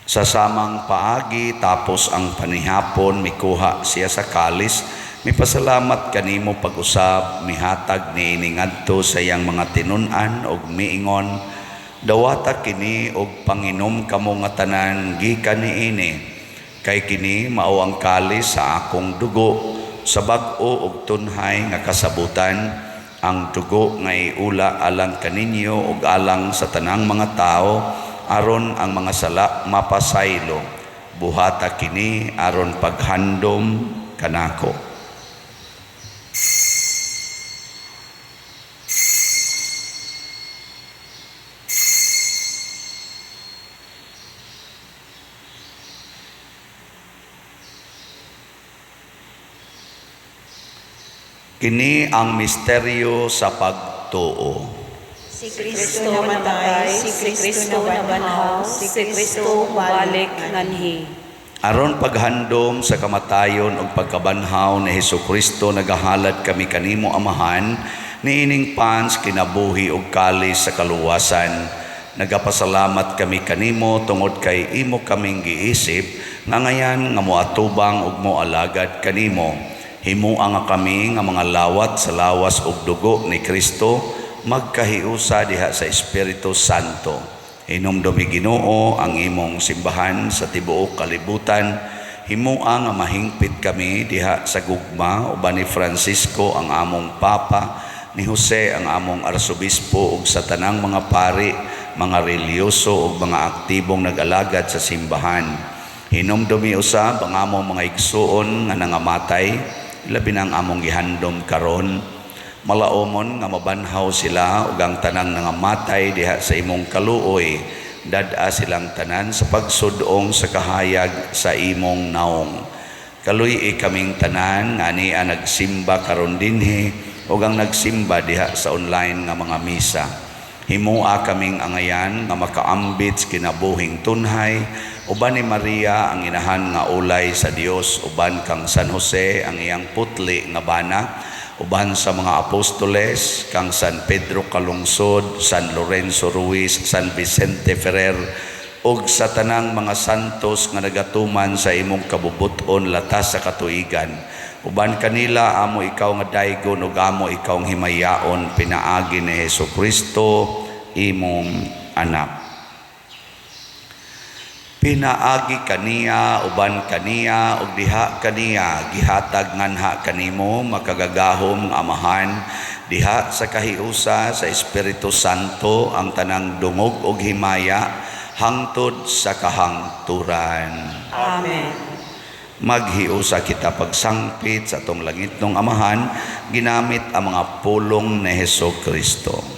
Sa samang paagi, tapos ang panihapon, mikuha siya sa kalis, mipasalamat kanimo pag-usab, mihatag niini ngadto sa iyang mga tinun-an og miingon, dawata kini og panginom kamo nga tanan gikan niini, kay kini mao ang kalis sa akong dugo, sa bag-o og tunhay nga kasabutan, ang dugo nga iula alang kaninyo ug alang sa tanang mga tao, aron ang mga sala mapasaylo. Buhata kini aron paghandom kanako. Kini ang misteryo sa pagtuo. Si Kristo namatay, si Kristo nabanhaw, si Kristo balik balik nganhi. Aron paghandom sa kamatayon ug pagkabanhaw ni Hesukristo, nagahalad kami kanimo, Amahan, niining pans kinabuhi ug kalis sa kaluwasan. Nagapasalamat kami kanimo tungod kay imo kaming giisip nga ngayan nga moatubang ug moalagad kanimo. Himua nga kami nga mga lawat sa lawas ug dugo ni Kristo magkahiusa diha sa Espiritu Santo. Hinumdumi, Ginoo, ang imong simbahan sa tibuok kalibutan. Himua nga mahingpit kami diha sa gugma uban ni Francisco ang among Papa, ni Jose ang among Arsobispo ug sa tanang mga pari, mga relihiyoso ug mga aktibong nag-alagad sa simbahan. Hinumdumi usab ang among mga igsuon nga nangamatay, labi na ang among gihandom karon. Malaomon nga mabanhaw sila ug ang tanang nangamatay diha sa imong kaluoy. Dad-a silang tanan sa pagsudong sa kahayag sa imong naong. Kaluy-i kaming tanan nga ania nagsimba karon dinhi ug ang nagsimba diha sa online nga mga misa. Himua kaming angayan nga makaambit sa kinabuhing tunhay uban ni Maria ang inahan nga ulay sa Dios, uban kang San Jose ang iyang putli nga bana, uban sa mga apostoles, kang San Pedro Calungsod, San Lorenzo Ruiz, San Vicente Ferrer ug sa tanang mga santos nga nagatuman sa imong kabubut-on latas sa katuigan. Uban kanila amo ikaw nga daygon ug amo ikaw nga himayaon pinaagi ni Hesukristo, imong anak. Pinaagi kaniya, uban kaniya ug diha kaniya, gihatag nganha kanimo, makagagahom nga Amahan, diha sa kahiusa sa Espiritu Santo ang tanang dungog ug himaya hangtod sa kahangturan. Amen. Maghiusa kita pagsangpit sa atong langitnong Amahan ginamit ang mga pulong ni Heso Kristo.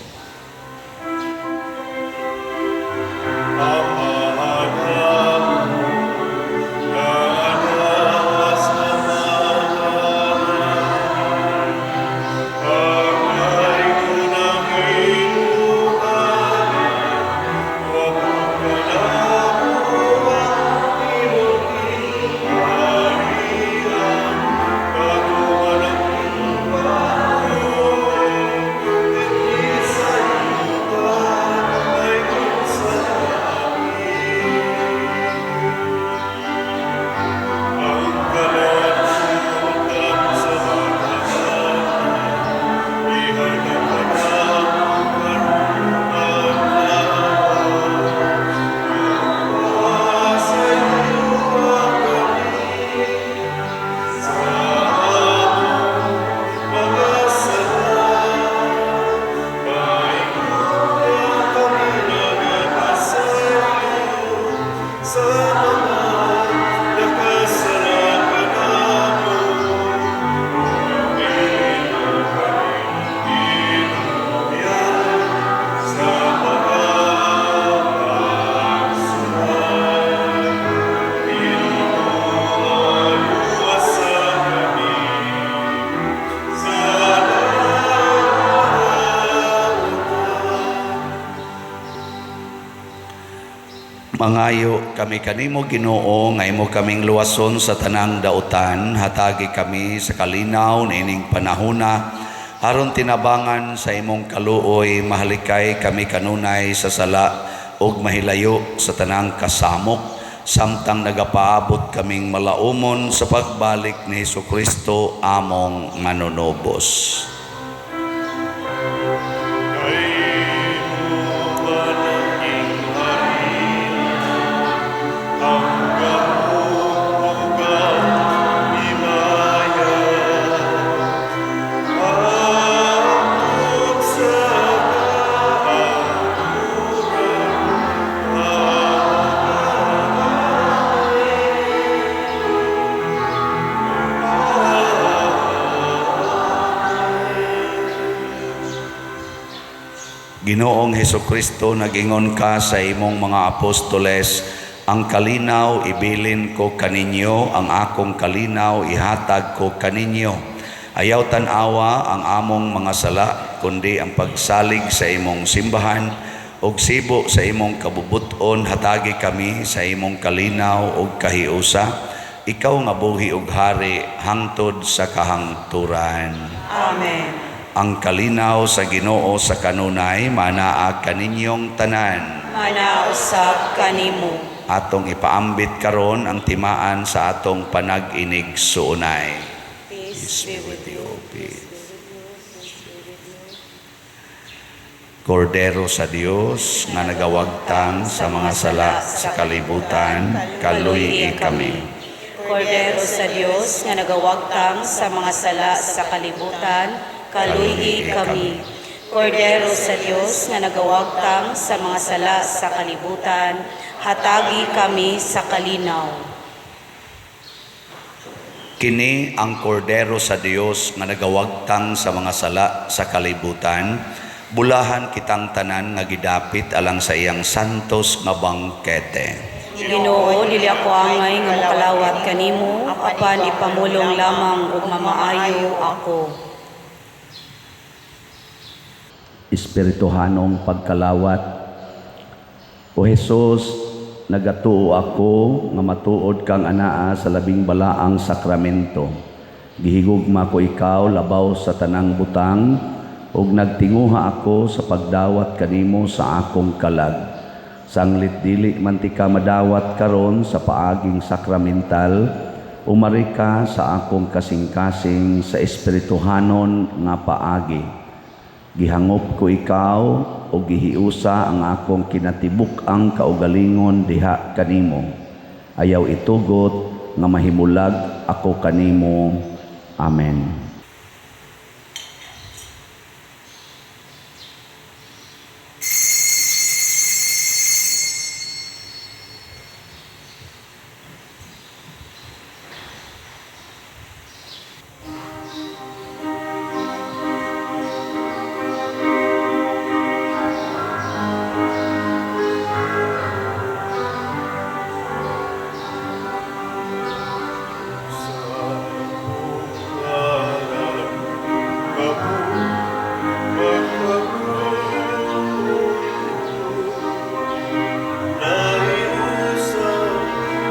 Mangayo kami kanimo, Ginoo, nga imo kaming luwason sa tanang dautan. Hatagi kami sa kalinaw niining panahona aron tinabangan sa imong kaluoy mahalikay kami kanunay sa sala ug mahilayo sa tanang kasamok samtang nagapaabot kaming malaumon sa pagbalik ni Hesukristo among manunubos. Ginoong Hesukristo, nagingon ka sa imong mga apostoles, "Ang kalinaw ibilin ko kaninyo, ang akong kalinaw ihatag ko kaninyo." Ayaw tan-awa ang among mga sala, kundi ang pagsalig sa imong simbahan ug sibo sa imong kabubut-on, hatagi kami sa imong kalinaw ug kahiusa. Ikaw nga buhi ug hari hangtod sa kahangturan. Amen. Ang kalinaw sa Ginoo sa kanunay manaa kaninyong tanan. Manausab kanimo. Atong ipaambit karon ang timaan sa atong panag-inig suunay. Peace be with you. Peace. Kordero sa Dios nga nagawagtang sa mga sala sa kalibutan, kaluy kami. Kordero sa Dios nga nagawagtang sa mga sala sa kalibutan, kaluy kami. Kordero sa Dios nga nagawagtang sa mga sala sa kalibutan, hatagi kami sa kalinaw. Kini ang kordero sa Dios nga nagawagtang sa mga sala sa kalibutan, bulahan kitang tanan nga gidapit alang sa iyang santos nga bangkete. Ginoo, dili ako angay nga mokalawat kanimo, apan ipamulong lamang ug mamaayo ako. Espirituhanong pagkalawat. O Hesus, nagatuo ako nga matuod kang anaa sa labing balaang sakramento. Gihigugma ko ikaw labaw sa tanang butang ug nagtinguha ako sa pagdawat kanimo sa akong kalag. Sanglit dili man tika madawat karon sa paaging sakramental, umari ka sa akong kasing-kasing sa espirituhanon nga paagi. Gihangop ko ikaw o gihiusa ang akong kinatibuk-ang kaugalingon diha kanimo. Ayaw itugot nga mahimulag ako kanimo. Amen.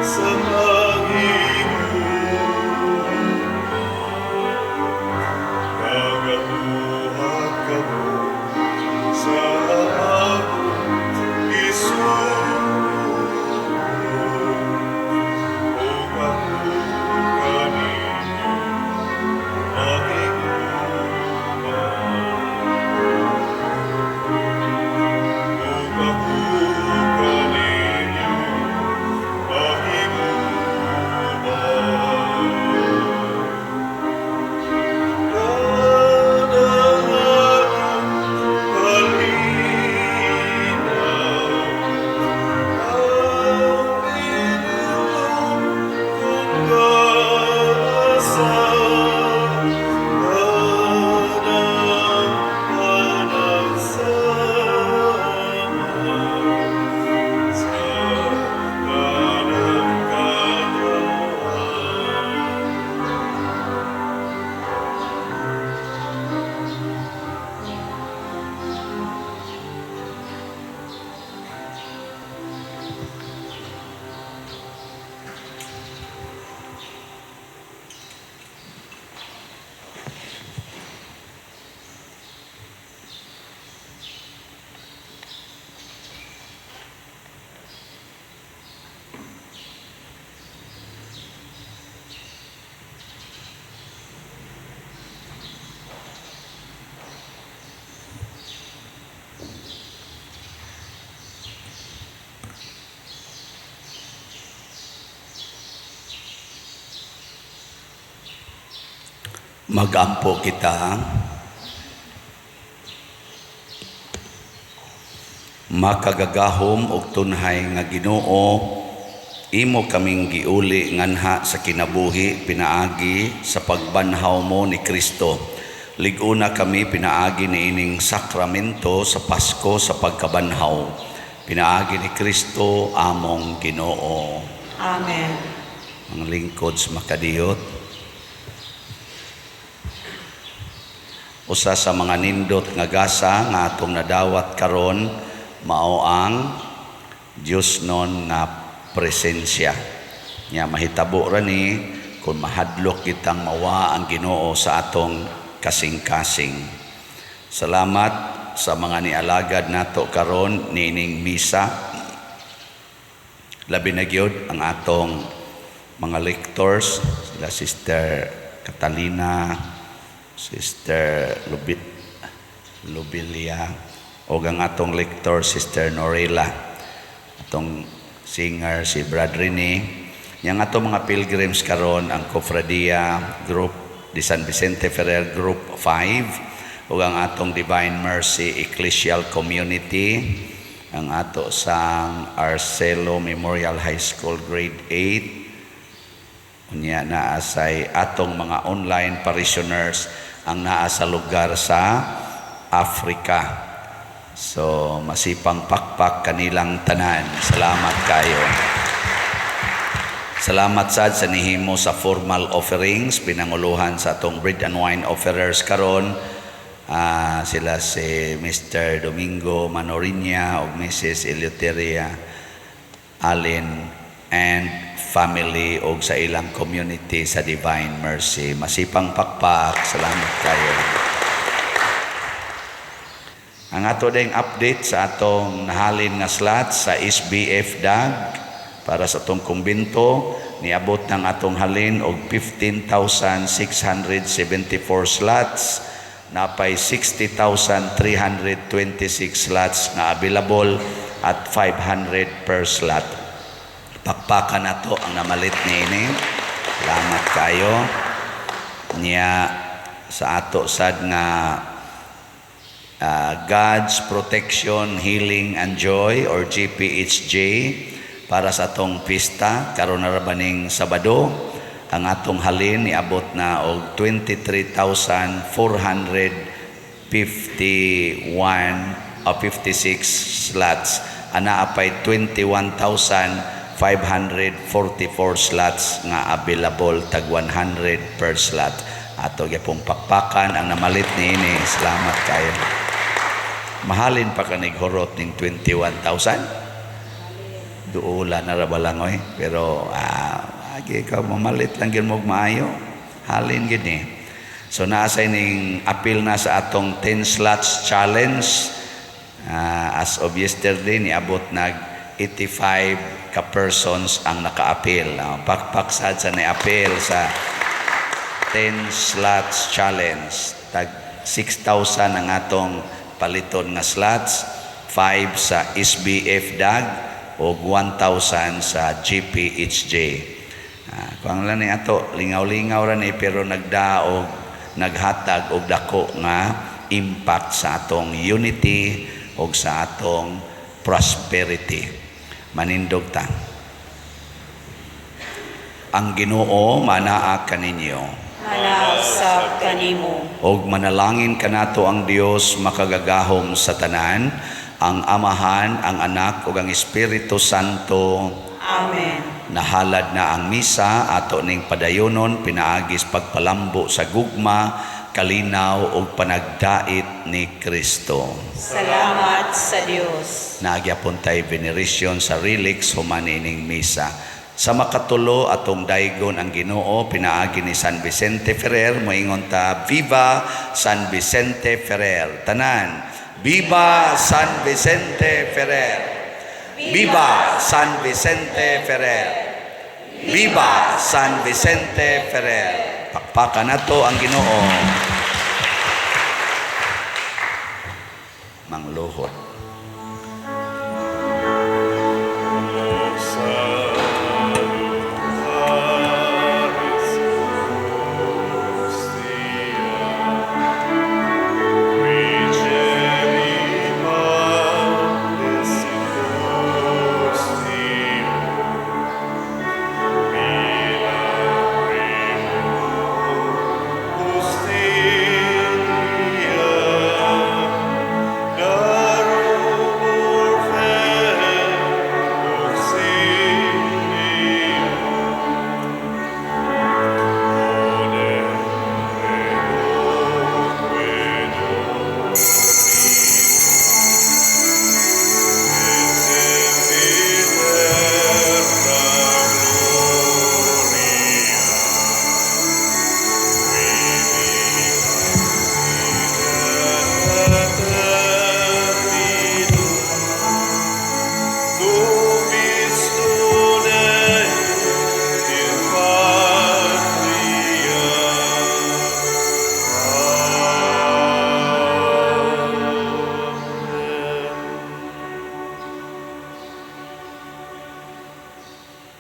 Sa pag-ibig, nagabuhat kamo sa akong isugo, ug ako kaninyo makiguman. Ug ako kaninyo makiguman. Kanang akong kalinaw, ang pinulong kong kaasa, kanang panagsama sa tanang katawhan. Magampo kita. Makagagahom og tunhay nga Ginoo, imo kaming giuli nganha sa kinabuhi pinaagi sa pagbanhaw mo ni Kristo. Lig-una kami pinaagi niining sakramento sa Pasko sa pagkabanhaw. Pinaagi ni Kristo among Ginoo. Amen. Ang lingkod sa makadiyot. Usa sa mga nindot nga gasa nga atong nadawat karon mao ang Diosnon nga presensya. Nya mahitabo ra ni kung mahadlok kitang mawa ang Ginoo sa atong kasing-kasing. Salamat sa mga nialagad nato karon niining misa. Labi na gyud ang atong mga lectors, sila Sister Catalina, Sister Lubilia, o ang atong lector Sister Norela, atong singer si Brad Rene, yang atong mga pilgrims karon ang Cofradia Group di San Vicente Ferrer Group 5, ug ang atong Divine Mercy Ecclesial Community, ang ato sang Arcelo Memorial High School Grade 8. Unya naa say atong mga online parishioners ang naa sa lugar sa Africa. So masipang pakpak kanilang tanan. Salamat kayo. Salamat sad sa nihimo sa formal offerings, pinanguluhan sa atong bread and wine offerers karon. Sila si Mr. Domingo Manorinia ug Mrs. Eleuteria Allen and family og sa ilang community sa Divine Mercy. Masipang pakpak, salamat kayo. Ang ato ding update sa atong nahalin nga slot sa SBF DAG para sa atong kumbento, niabot ng atong halin og 15,674 slots, napay 60,326 slots nga available at 500 per slot. Pakpakan nato ang namalit niini. Salamat kayo. Niya sa ato sad nga God's Protection, Healing and Joy or GPHJ para sa atong pista karon na ra baning Sabado, ang atong halin niabot na og 23,451 o 56 slots, ana apay 21,544 slots nga available, tag 100 per slot. Ato gyapong pakpakan ang namalit niini. Salamat kayo. Mahalin pa kanig hurot ning 21,000, duula na ra balangoy, pero agi ka mamalit lang gyud mo maayo, halin gyud ni. So naa say ning apil na sa atong 10 slots challenge. As of yesterday, niabot nag 85 ka persons ang naka-apil. Pakpak sad sa ni-apil sa 10 slots challenge. Tag 6,000 ang atong paliton nga slots, 5 sa SBF DAG o 1,000 sa GPHJ. Kuang lang ni ato, lingaw-lingaw ra ni, pero nagdaog, naghatag og dako nga impact sa atong unity og sa atong prosperity. Manindog ta. Ang Ginoo manaa kaninyo. Manaa usab kanimo. Og manalangin kanato ang Dios makagagahom sa tanan, ang Amahan, ang Anak ug ang Espiritu Santo. Amen. Nahalad na ang misa, ato ning padayonon pinaagis pagpalambo sa gugma, kalinaw ug panagdait ni Kristo. Salamat sa Dios. Naa gyapon tay veneration sa relics human ining misa. Sa makatulo, atong daygon ang Ginoo pinaagi ni San Vicente Ferrer. Moingon ta, "Viva San Vicente Ferrer." Tanan, "Viva San Vicente Ferrer. Viva San Vicente Ferrer. Viva San Vicente Ferrer." Pakpakan nato ang Ginoo. Mangluhod.